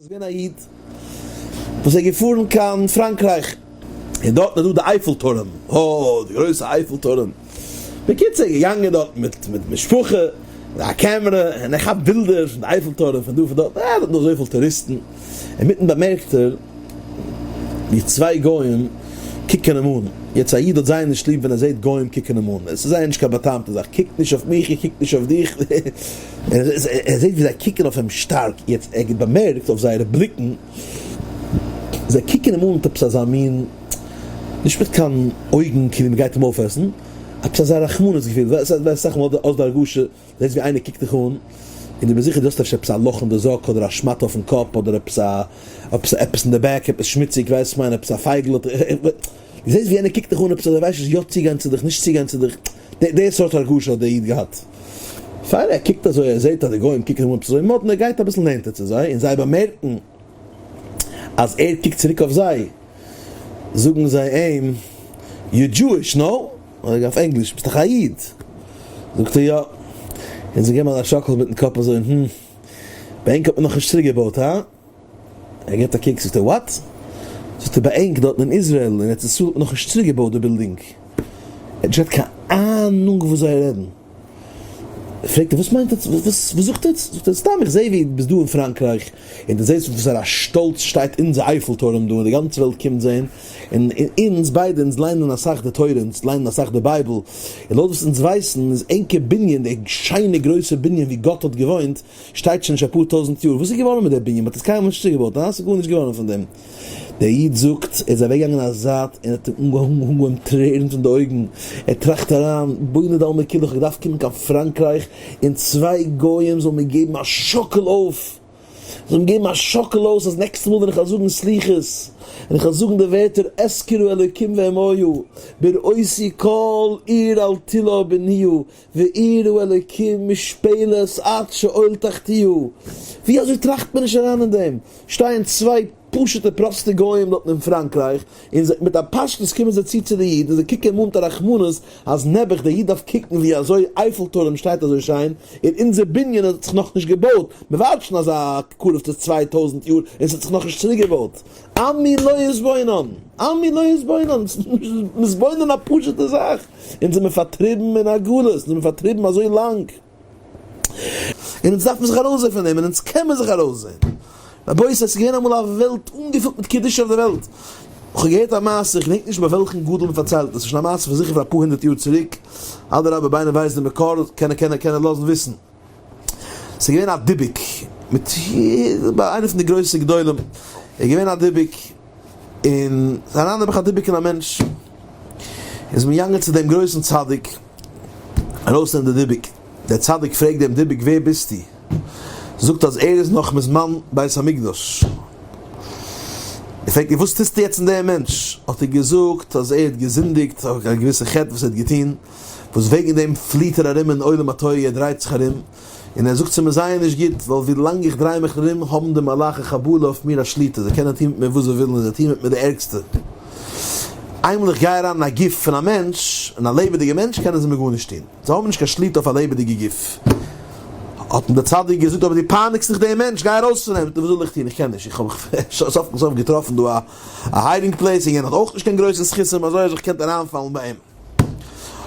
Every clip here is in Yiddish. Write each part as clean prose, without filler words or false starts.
ס'איז געווען א איד וואס איז געפארן קיין פראנקרייך, און דארטן איז דא די אייפעל טורעם, אוי די גרויסע אייפעל טורעם, בקיצור ער איז געגאנגען דארטן מיט מיט משפחה, מיט א קעמרע, און ער כאפט בילדער פון די אייפעל טורעם פון דא פון דארט, אה דארטן דא אזויפיל טוריסטן, אינמיטן באמערקט ער ווי צוויי גוים קוקן אים אן, יעצט א איד האט זייער נישט ליב ווען ער זעט גוים קוקן אים אן, עס איז זייער נישט קיין בא'טעמ'טע זאך, קוק נישט אויף מיך, איך קוק נישט אויף דיך, ער זעט ווי זיי קוקן אויף אים שטארק, יעצט ער האט באמערקט אויף זייערע בליקן, זיי קוקן אים אן מיט עפעס אזא מין, נישט מיט קיין אויגן כאילו מען גייט אים אויפעסן, עפעס אזא רחמנות געפיל, ווייסט אסאך מאל האסט די הרגשה, זעסט ווי איינער קוקט דיך אן, און דו ביסט זיכער דו האסט אפשר עפעס א לאך אין די זאק אדער א שמאטע אויפן קאפ אדער עפעס א עפעס עפעס אין די back עפעס שמוציג ווייסט וואס כ'מיין עפעס א פייגל האט דו זעסט ווי איינער קוקט דיך אן עפעס אזוי ווייסט נישט יא צוגיין צו דיך נישט צוגיין צו דיך די סארט הרגשה האט דער איד געהאט. פאר ער קוקט אזוי ער זעט אז די גוים קוקן אים אן עפעס אזוי מאדנע ער גייט אביסל נענטער צו זיי און זיי באמערקן אז ער קוקט צוריק אויף זיי זאגן זיי אים you Jewish, no? אדער אויף ענגליש, ביסט דאך א איד? זאגט ער יא. און זיי געבן אזא שאקל מיטן קאפ אזוי, הום. ביי ענק האט מען נאכנישט צוריק געבויט, הא? ער געבט א קוק, זאגט ער, what? זאגט ער, ביי ענק דארטן אין איזרעיל, אין ארץ ישראל האט מען נאכנישט צוריק געבויט די בילדינג. ער האט נישט געהאט קיין אהנונג וואס זיי רעדן. פרעגט ער וואס מיינט עטס? וואס זאגט עטס? זאגט ער, סתם איך זעה ווי ביסט דא אין פראנקרייך, און דו זעסט וואס פאר א שטאלץ שטייט אונזער אייפעל טורעם דא, און די גאנצע וועלט קומט זען, און אונז ביידע אונז ליינען אסאך די תורה, אונז ליינען אסאך די בייבל, און לויט וואס אונז ווייסן איז ענקער בנין, די שיינע גרויסע בנין ווי גאט האט געוואוינט, שטייט שוין נישט אפאר טויזנט יאר, וואס איז געווארן מיט דער בנין? מ'האט עס קיינמאל נישט צוגעבויט, הא? ס'איז גארנישט געווארן פון דעם. דער איד זאגט, ער איז אוועקגעגאנגען א זייט און האט אנגעהויבן טרערן פון די אויגן, ער טראכט אריין, בונה דעלמא כולא, איך האב געדארפט קומען קיין פראנקרייך און צוויי גויים זאלן מיר געבן א שאקל אויף, זאלן מיר געבן א שאקל אויס אז נעקסטע מאל ווען איך וועל זאגן סליחות, און איך וועל זאגן די ווערטער אזכרה אלוקים ואהמיה, בראותי כל עיר על תלה בנויה, ועיר האלוקים מושפלת עד שאול תחתיה, ווי אזוי טראכט מען נישט אריין אין דעם? שטייען צוויי פשוטע פראסטע גויים דארטן אין פראנקרייך, און זיי מיט א פשטות קומען זיי צו צו די איד און זיי קוקן אים אן מיט א רחמנות אז נעבעך דער איד דארף קוקן ווי אזוי אייפעל טורעם שטייט אזוי שיין, און אונזער בנין האט זיך נאכנישט געבויט, מען ווארט שוין אזא קרוב צו 2000 יאר און ס'האט זיך נאכנישט צוריק געבויט. עמי לא יתבונן! עמי לא יתבונן! מתבונן א פשוטע זאך! אונז זעמיר פארטריבן אין א גלות, אונז זעמיר פארטריבן אזוי לאנג, און אונז דארף מען זיך ארויסזען פון דעם, און אונז קען מען זיך ארויסזען. רבותי, עס איז געווען אמאל א וועלט אנגעפילט מיט קדושה אויף די וועלט. איך האב געהערט א מעשה, איך געדענק נישט ביי וועלכן גדול מען פארציילט עס, עס איז שוין א מעשה פון זיכער פון אפאר הונדערט יאר צוריק, אדרבה אויב איינער ווייסט די מקור קען ער קען ער לאזן וויסן. ס'איז געווען א דיבוק מיט ביי איינע פון די גרויסע גדולים איז געווען א דיבוק, און ס'איז אריין נעבעך א דיבוק אין א מענטש, איז מען געגאנגען צו דעם גרויסן צדיק ארויסנעמען די דיבוק, דער צדיק פרעגט דעם דיבוק ווער ביסטו? זאגט אז ער איז נאך מזמן בית המקדש, ער פרעגט אים וואס טוסטו יעצט אין דעם מענטש? האט ער געזאגט אז ער האט געזינדיגט א געוויסע חטא וואס ער האט געטון, וואס וועגן דעם פליעט ער ארום אין עולם התוהו, ער דרייט זיך ארום, און ער זאגט ס'איז מיר זייער נישט גוט, ווייל ווי לאנג איך דריי מיך ארום האבן די מלאכי חבלה אויף מיר א שליטה, זיי קענען טון מיט מיר וואס זיי ווילן און זיי טוען מיט מיר די ערגסטע. איינמאל איך גיי אריין אין א גוף פון א מענטש, אין א לעבעדיגע מענטש, קענען זיי מיר גארנישט טון, זיי האבן נישט קיין שליטה אויף א לעבעדיגע גוף. האט אים דער צדיק געזאגט, אבער דו פייניגסט דאך דעם מענטש, גיי ארויס פון אים. זאגט ער, וואס זאל איך טון, איך קען נישט, איך האב מיך סוף כל סוף געטראפן דא א hiding place, און יענער האט אויך נישט קיין גרויסע זכותים, אזוי אז איך קענט אריינפאלן ביי אים.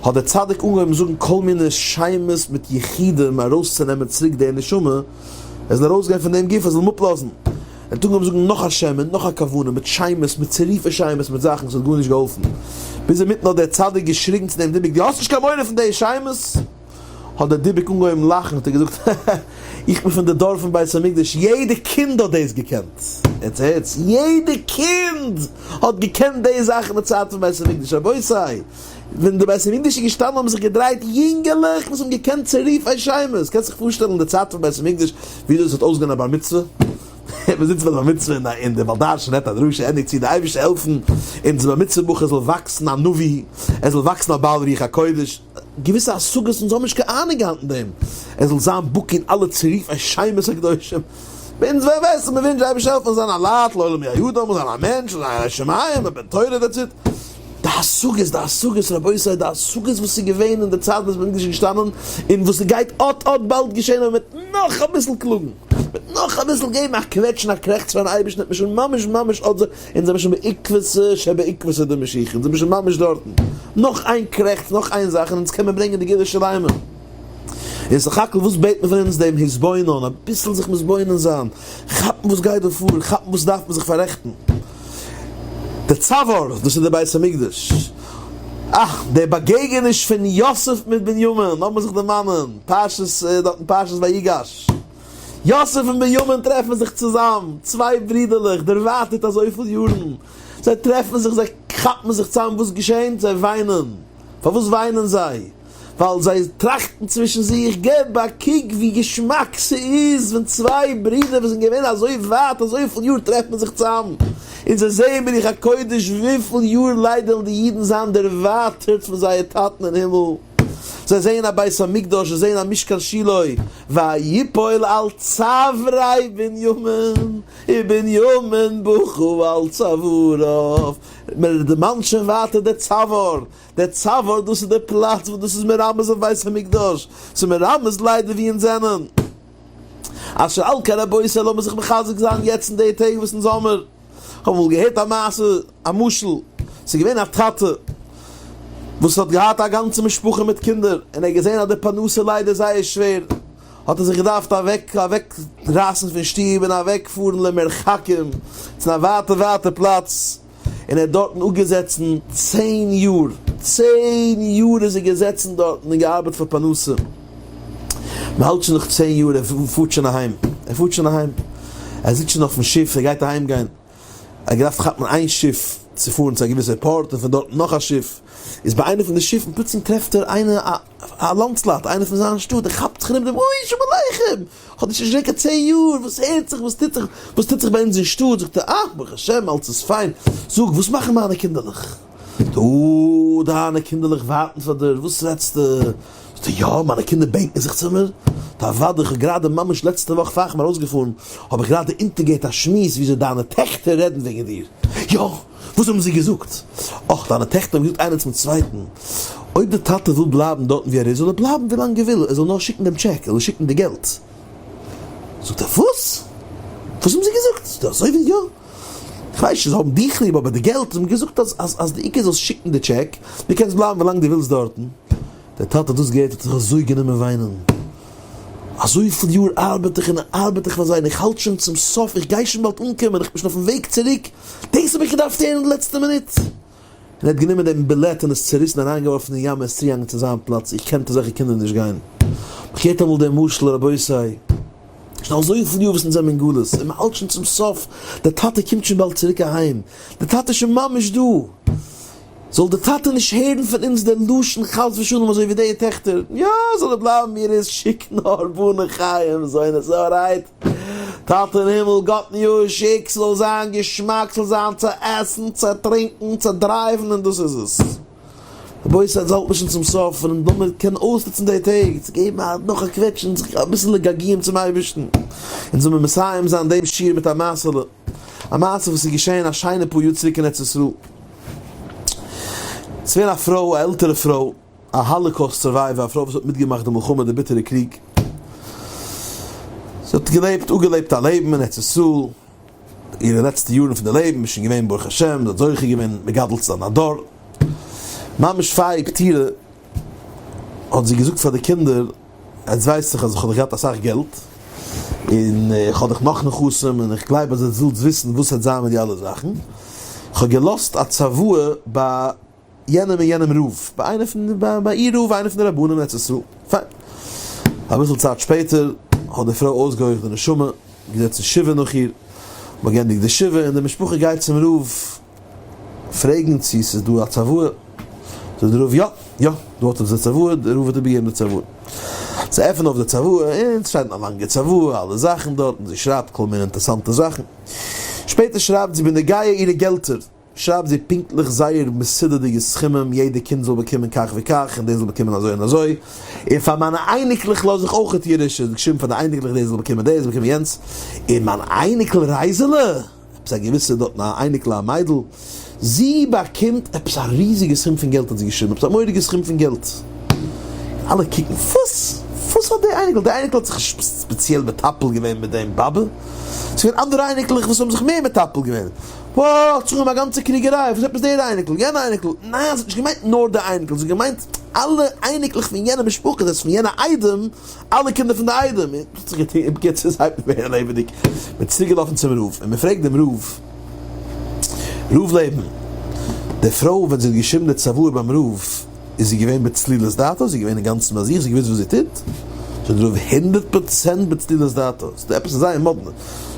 האט דער צדיק אנגעהויבן זאגן כל מיני שמות מיט יחודים ארויסצונעמען צוריק די נשמה, ער זאל ארויסגיין פון דעם גוף, ער זאל אים אפלאזן. ער האט אנגעהויבן זאגן נאך א שם און נאך א כוונה, מיט שמות, מיט צירופי שמות, מיט זאכן, ס'האט גארנישט געהאלפן. ביז אינמיטן האט דער צדיק געשריגן צו דעם דיבוק, דו האסט נישט קיין מורא פון די שמות? האט דער דיבוק אנגעהויבן לאכן, האט ער געזאגט, הא הא, איך בין פון די דור פון בית המקדש, יעדע קינד האט דאס געקענט. הערטס הערטס, יעדע קינד האט געקענט די זאכן אין די צייט פון בית המקדש, רבותי, ווען די בית המקדש איז געשטאנען האבן זיך געדרייט יונגעלעך וואס האבן געקענט צירופי שמות, קענסט זיך פארשטעלן אין די צייט פון בית המקדש וויאזוי עס האט אויסגעזען א בר מצוה? מען זיצט ביי די בר מצוה און דער בעל דרשן רעדט א דרשה, ענדיגט צו, די אייבערשטער העלפן אונזער בר מצוה בחור זאל וואקסן א נביא, ער זאל וואקסן א בעל רוח הקודש, געוויסע השגות אונז האבן נישט קיין אהנונג געהאט אין דעם, ער זאל זיין בקי אין אלע צירופי שמות הקדושים, אונז ווער ווייסט מען ווינטשט די אייבערשטער העלפן זיין א לייט לעולם יהא אדם, זיין א מענטש, זיין א ירא שמים, א בן תורה that's it. די השגות, די השגות רבותי, די השגות וואס איז געווען אין די צייט וואס בית המקדש איז געשטאנען, און וואס ס'גייט אט אט באלד געשען אויב מ'וועט נאך אביסל קלאגן. מיט נאך אביסל געבן א קוועטש און א קרעכץ פארן אייבערשטן וועט מען שוין ממש ממש אט אונז זעמיר שוין בעקבתא שבעקבתא דמשיחא, אונז זעמיר שוין ממש דארטן, נאך איין קרעכץ, נאך איין זאך און אונז קען מען ברענגען די גאולה שלימה. און סך הכל וואס בעט מען פון אונז דעם התבונן, אביסל זיך מתבונן זיין, כאפן וואס גייט דא פאר, כאפן וואס דארף מען זיך פאררעכטן. די צוואר, דאס איז די בית המקדש. אה, די באגעגעניש פון יוסף מיט בנימין, לאמיר זיך דערמאנען, פרשת, דארט אין פרשת ויגש. יוסף און בנימין טרעפן זיך צוזאם, צוויי ברידערלעך, דערווייטערט אזויפיל יארן, זיי טרעפן זיך, זיי כאפן זיך צוזאם, וואס געשענט? זיי וויינען. פארוואס וויינען זיי? ווייל זיי טראכטן צווישן זיך, געב א קוק ווי געשמאק ס'איז ווען צוויי ברידער וואס זענען געווען אזוי ווייט אזויפיל יאר טרעפן זיך צוזאם, און זיי זעען ברוח הקודש וויפיל יאר ליידער וועלן די אידן זיין דערווייטערט פון זייער טאטן אין הימל, זיי זעען א בית המקדש, זיי זעען א משכן שילה, ויפול על צווארי בנימין, ובנימין בכה על צוואריו, מען דערמאנט שוין ווייטער דער צוואר, דער צוואר דאס איז דער פלאץ וואס דאס איז מרמז אויף בית המקדש, ס'איז מרמז ליידער ווי אונז זענען. אשר על כן רבותי לאמיר זיך מחזק זיין יעצט אין די טעג וואס אונז האמיר. כ'האב אמאל געהערט א מעשה, א משל, ס'איז געווען א טאטע וואס האט געהאט א גאנצע משפחה מיט קינדער, און ער האט געזען אז די פרנסה ליידער איז זייער שווער, האט ער זיך געדארפט אוועק אוועק רייסן פון שטוב און אוועק פארן למרחקים צו א ווייטע ווייטע פלאץ, און ער האט דארטן אפגעזעצן צען יאר, צען יאר איז ער געזעצן דארטן און געארבעט פאר פרנסה, מען האלט שוין נאך צען יאר, ער פארט שוין אהיים, ער פארט שוין אהיים, ער זיצט שוין אויפן שיף, ער גייט אהיים גיין, ער האט געדארפט כאפן איין שיף צו פארן צו א געוויסע port און פון דארטן נאך א שיף, איז ביי איינע פון די שיפן פלוצלינג טרעפט ער איינער א א לאנדסלייט, איינער פון זיין שטאט, ער כאפט זיך ארום דעם, אוי שלום עליכם! כ'האב דיך שוין נישט געזען קיין צען יאר, וואס הערט זיך, וואס טוט זיך, וואס טוט זיך ביי אונז אין שטאט, זאגט ער, אה, ברוך השם, אלץ איז פיין, זאג, וואס מאכן מיינע קינדערלעך? זאגט ער, אה, דיינע קינדערלעך ווארטן פאר דיר, וואס רעדסטו? זאגט ער, יא, מיינע קינדער בענקען זיך צו מיר, זאגט ער, אוודאי, איך האב גראדע ממש לעצטע וואך פאר כ'בין ארויסגעפארן, האב איך גראדע אונטערגעהערט א שמועס וויאזוי דיינע טעכטער רעדן וועגן דיר, יא, וואס האבן זיי געזאגט? אך, דיינע טעכטער האבן געזאגט איינער צום צווייטן, אויב דער טאטע וויל בלייבן דארטן וואו ער איז, זאל ער בלייבן ווי לאנג ער וויל, ער זאל נאר שיקן דעם טשעק, ער זאל שיקן די געלט. זאגט ער, וואס? וואס האבן זיי געזאגט? זאגט ער, אזוי ווי יא. איך ווייס נישט, זיי האבן דיך ליב, אבער די געלט, זיי האבן געזאגט אז אז אז די עיקר זאלסט שיקן די טשעק, דו קענסט בלייבן ווי לאנג דו ווילסט דארטן. דער טאטע האט דאס געהערט האט זיך אזוי גענומען וויינען. אזויפיל יאר ארבעט איך און ארבעט איך פאר זיי און איך האלט שוין צום סוף, איך גיי שוין באלד אנקומען, איך בין שוין אויפן וועג צוריק, דאס האב איך געדארפט הערן די לעצטע מינוט. און ער האט גענומען דעם בילעט און עס צעריסן און אריינגעווארפן אין ים און איז צוגעגאנגען צו זיין פלאץ, איך קען מיט אזעלכע קינדער נישט גיין. האב איך געהערט אמאל דעם משל, רבותי, שוין אזויפיל יאר וואס אונז זעמיר אין גלות, און מען האלט שוין צום סוף, דער טאטע קומט שוין באלד צוריק אהיים, דער טאטע איז שוין ממש דא, זאל דער טאטע נישט הערן פון אונז דער לשון חס ושלום אזוי ווי די טעכטער, יא זאל ער בלייבן ווי ער איז, שיק נאר בני חיים זונות, alright טאטע אין הימל גאטניו שיק ס'זאל זיין געשמאק ס'זאל זיין צו עסן צו טרינקן צו דרייוון און דאס איז עס. רבותי עס האלט מיר שוין צום סוף און לאמיר קענען אויסנוצן די טעג צו געבן א נאך א קוועטש און זיך אביסעלע געגועים צום אייבערשטן. אונז זאל מיר מסיים זיין דעם שיעור מיט א מעשה'לע. א מעשה וואס איז געשען א שיינע פאר יאר צוריק אין ארץ ישראל. ס'איז געווען א פרוי, א עלטערע פרוי, א Holocaust survivor, א פרוי וואס האט מיטגעמאכט די מלחמה, די ביטערע קריג. זי האט געלעבט, אפגעלעבט א לעבן אין ארץ ישראל, אירע לעצטע יארן פון די לעבן איז שוין געווען ברוך השם, זי האט זוכה געווען מגדל צו זיין א דור. ממש פאר איר פטירה האט זי געזאגט פאר די קינדער, עטס ווייסט דאך אז איך האב דאך געהאט אסאך געלט, און איך האב דאך נאך נכסים, און איך גלייב אז עטס ווילטס וויסן וואס וועט זיין מיט די אלע זאכן, איך האב געלאזט א צוואה ביי יענעם און יענעם רב, ביי איינער פון ביי איר רב, איינער פון די רבנים אין ארץ ישראל. פיין. אביסל צייט שפעטער האט די פרוי אויסגעהויכט די נשמה, געזעצן שבעה נאך איר, מ'האט געענדיגט די שבעה און די משפחה גייט צום רב פרעגן צו ס'איז דא א צוואה, זאגט דער רב יא, יא, דא האט ער די צוואה, דער רב האט איבערגעגעבן די צוואה. זיי עפענען אויף די צוואה און ס'שטייט א לאנגע צוואה, אלע זאכן דארט, און זי שרייבט כל מיני אינטערסאנטע זאכן. שפעטער שרייבט זי בנוגע אירע געלטער, שרייבט זי פונקטליך זייער מסודר'דיגע סכומים, יעדע קינד זאל באקומען כך וכך, און דער זאל באקומען אזוי און אזוי, און פאר מיינע אייניקלעך לאז איך אויכעט ירושה, זי האט געשריבן פאר די אייניקלעך דער זאל באקומען דאס, באקומען יענץ, און מיין אייניקל רייזעלע, עפעס א געוויסע דארטן א אייניקל א מיידל, זי באקומט עפעס א ריזיגע סכום פון געלט האט זי געשריבן, עפעס א מורא'דיגע סכום פון געלט, און אלע קוקן, וואס? וואס האט די אייניקל? די אייניקל האט זיך נישט ספעציעל מטפל געווען מיט דעם באבע, ס'איז געווען אנדערע אייניקלעך וואס האבן זיך מער מטפל געווען. וואו! האט זיך אנגעהויבן א גאנצע קריגעריי, וואס עפעס דער אייניקל, יענע אייניקל, ניין זי האט נישט געמיינט נאר די אייניקל, זי האט געמיינט אלע אייניקלעך פון יענע משפחה, דאס הייסט פון יענע איידעם, אלע קינדער פון די איידעם, און האט זיך געטון, בקיצור עס הייבט אן ווערן לעבעדיג, מען איז צוריק געלאפן צום רב, און מען פרעגט דעם רב, רב לעבן, די פרוי ווען זי האט געשריבן די צוואה ביים רב, איז זי געווען בצלילות דעתה? זי איז געווען אינגאנצן ביי זיך? זי האט געוואוסט וואס זי טוט? זאגט דער רב, הונדערט פראצענט בצלילות דעתה. ס'איז דא עפעס זייער מאדנע.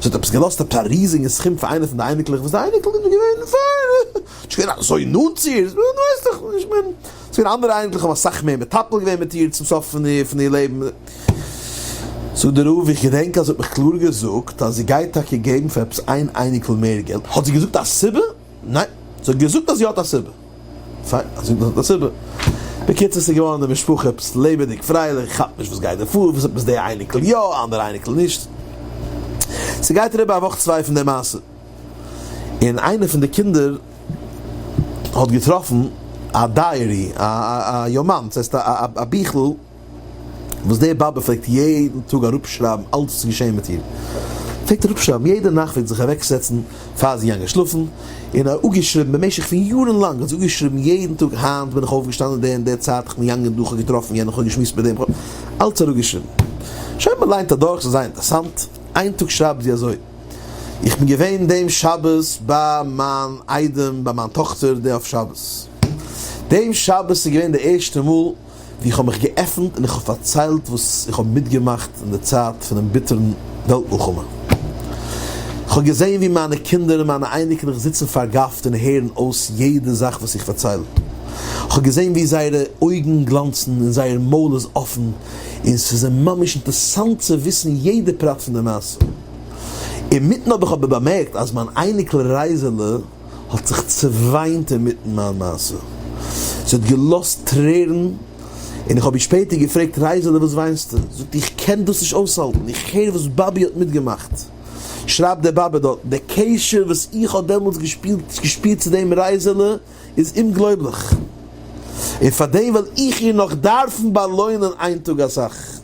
זי האט עפעס געלאזט עפעס א ריזיגן סכום פאר איינע פון די אייניקלעך, וואס די אייניקל איז געווען פיין, נישט געווען אזוי נאנט צו איר, דו ווייסט דאך, איך מיין, ס'איז געווען אנדערע אייניקלעך האבן אסאך מער מטפל געווען מיט איר צום סוף פון איר לעבן. זאגט דער רב, איך געדענק אז זי האט מיך קלאר געזאגט אז זי גייט טאקע געבן פאר עפעס איין אייניקל מער געלט. האט זי געזאגט א סיבה? ניין, זי האט געזאגט אז זי האט א סיבה. פיין, אז זי האט א סיבה. בקיצור ס'איז געווארן די משפחה עפעס לעבעדיג פרייליך, איך כאפ נישט וואס גייט דא פאר, וואס עפעס די אייניקל יא, אנדערע אייניקל נישט. ס'גייט אריבער א וואך צוויי פון די מעשה, און איינער פון די קינדער האט געטראפן א diary, א יומן, ס'הייסט א ביכל, וואס די באבע פלעגט יעדן טאג אראפשרייבן אלץ וואס איז געשען מיט איר, פלעגט אראפשרייבן יעדע נאכט פלעגט זיך אוועקזעצן פאר זי געגאנגען שלאפן, און אפגעשריבן במשך פון יארן לאנג האט זי אפגעשריבן יעדן טאג היינט בין איך אויפגעשטאנען די און די צייט איך בין געגאנגען דא איך האב געטראפן יענעם איך האב געשמועסט מיט דעם איך האב אלץ אראפגעשריבן. שוין מען ליינט אדורך ס'איז זייער אינטערעסאנט, איין טאג שרייבט זי אזוי, איך בין געווען דעם שבת ביי מיין איידעם ביי מיין טאכטער די אויף שבת, דעם שבת איז געווען די ערשטע מאל ווי איך האב מיך געעפנט און איך האב פארציילט וואס איך האב מיטגעמאכט אין די צייט פונעם ביטערן וועלט מלחמה. איך האב געזען ווי מיינע קינדער און מיינע אייניקלעך זיצן פארגאפט און הערן אויס יעדע זאך וואס איך פארצייל. איך האב געזען ווי זייערע אויגן גלאנצן און זייער מויל איז אפן און ס'איז זיי ממש אינטערסאנט צו וויסן יעדע פרט פון די מעשה. אינמיטן האב איך אבער באמערקט אז מיין אייניקל רייזעלע, האט זיך צעוויינט אינמיטן מיין מעשה, זי האט געלאזט טרערן, און איך האב איר שפעטער געפרעגט, רייזעלע וואס וויינסטו? זאגט זי, איך קען דאס נישט אויסהאלטן, איך הער וואס באבי האט מיטגעמאכט. שרייבט די באבע דארט, דער קשר וואס איך האב דעמאלטס געשפירט צו דעם רייזעלע איז אומגלויבליך, און פאר דעם וועל איך איר נאך דארפן באלוינען איין טאג אסאך.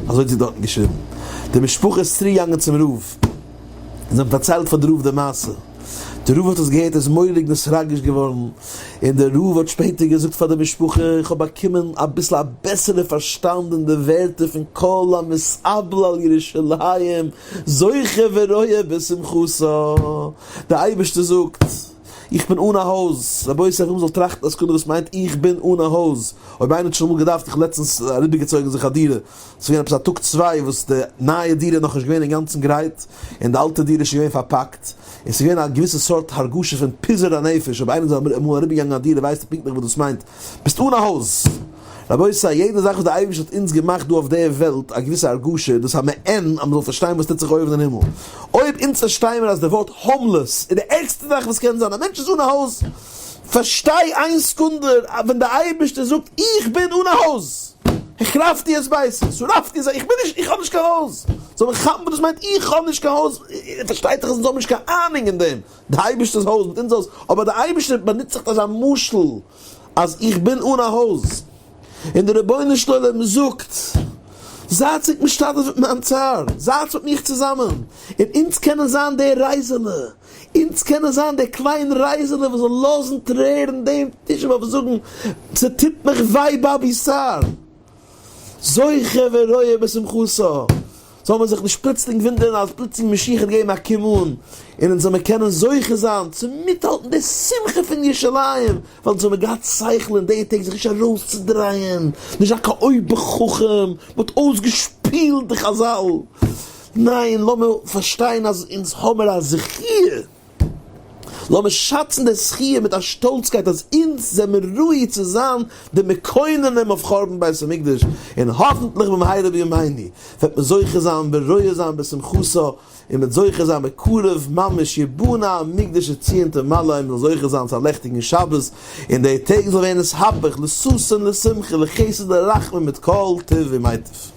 אזוי האט זי דארטן געשריבן. די משפחה איז צוריק געגאנגען צום רב, און זיי האבן פארציילט פאר די רב די מעשה. די רב האט עס געהערט איז מורא'דיג נתרגש געווארן, און די רב האט שפעטער געזאגט פאר די משפחה, איך האב באקומען אביסל א בעסערע פארשטאנד אין די ווערטער פון כל המתאבל על ירושלים זוכה ורואה בשמחתה, די אייבערשטער זאגט, איך בין אן א הויז, רבותי איך וויל מ'זאל טראכטן א סעקונדע וואס מיינט איך בין אן א הויז, אויב איינער האט שוין אמאל געדארפט, איך האב לעצטנס אריבערגעצויגן זיך א דירה, ס'איז געווען עפעס א טאג צוויי וואס די נייע דירה איז נאכנישט געווען אינגאנצן גרייט, און די אלטע דירה איז שוין געווען פארפאקט, און ס'איז געווען א געוויסע סארט הרגשה פון פיזור הנפש, אויב איינער איז אמאל אריבערגעגאנגען א דירה ווייסט ער פונקטליך וואס דאס מיינט, ביסט אן א הויז! רבותי, יעדע זאך וואס דער אייבערשטער האט אונז געמאכט דא אויף דער וועלט, א געוויסע הרגשה, דאס איז א מעין אז מ'זאל פארשטיין וואס טוט זיך אויבן אין הימל. אויב אונז פארשטייען מיר אז די ווארט homeless איז די ערגסטע זאך וואס קען זיין, א מענטש איז אן א הויז, פארשטיי איין סעקונדע, ווען דער אייבערשטער זאגט איך בין אן א הויז, החרבתי את ביתי, שרפתי את, איך בין נישט, איך האב נישט קיין הויז, זאל מען כאפן וואס דאס מיינט איך האב נישט קיין הויז, פארשטייט זיך אז אונז האבן נישט קיין אהנונג אין דעם, די אייבערשטער'ס הויז מיט אונזער הויז, אבער דער אייבערשטער באנוצט זיך אזא משל אז איך בין אן א הויז, און דער רבונו של עולם זאגט, זייט זיך משתתף מיט מיין צער, זייטס מיט מיך צוזאמען, און אונז קענען זיין דער רייזעלע, אונז קענען זיין דער קליין רייזעלע וואס זאל לאזן טרערן דעם תשעה באב און זאגן, ס'טוט מיך וויי באבי'ס צער. זוכה ורואה בשמחתה, זאל מען זיך נישט פלוצלינג וואונדערן אז פלוצלינג משיח האט געגעבן א קום אן, און אונז זאל מען קענען זוכה זיין צו מיטהאלטן די שמחה פון ירושלים, ווייל אונז האבן געהאט שכל אין די טעג זיך נישט ארויסצודרייען, נישט זיין קיין אויבער חכם, מען האט אויסגעשפילט די חזל, ניין לאמיר פארשטיין אז אונז האמיר א זכי'. לאמיר שאצן די זכי' מיט א שטאלצקייט אז אונז זעמיר ראוי צו זיין די מקוננים אויף חורבן בית המקדש, און האפנטליך במהרה בימינו וועט מען זוכה זיין ורואה זיין בשמחתה, און מ'וועט זוכה זיין בקרוב ממש יבנה המקדש וציון תמלא, און מ'זאל זוכה זיין צו א לעכטיגן שבת, און די טעג זאל ווערן נתהפך לששון לשמחה לחסד ולרחמים מיט כל טוב ומיטב.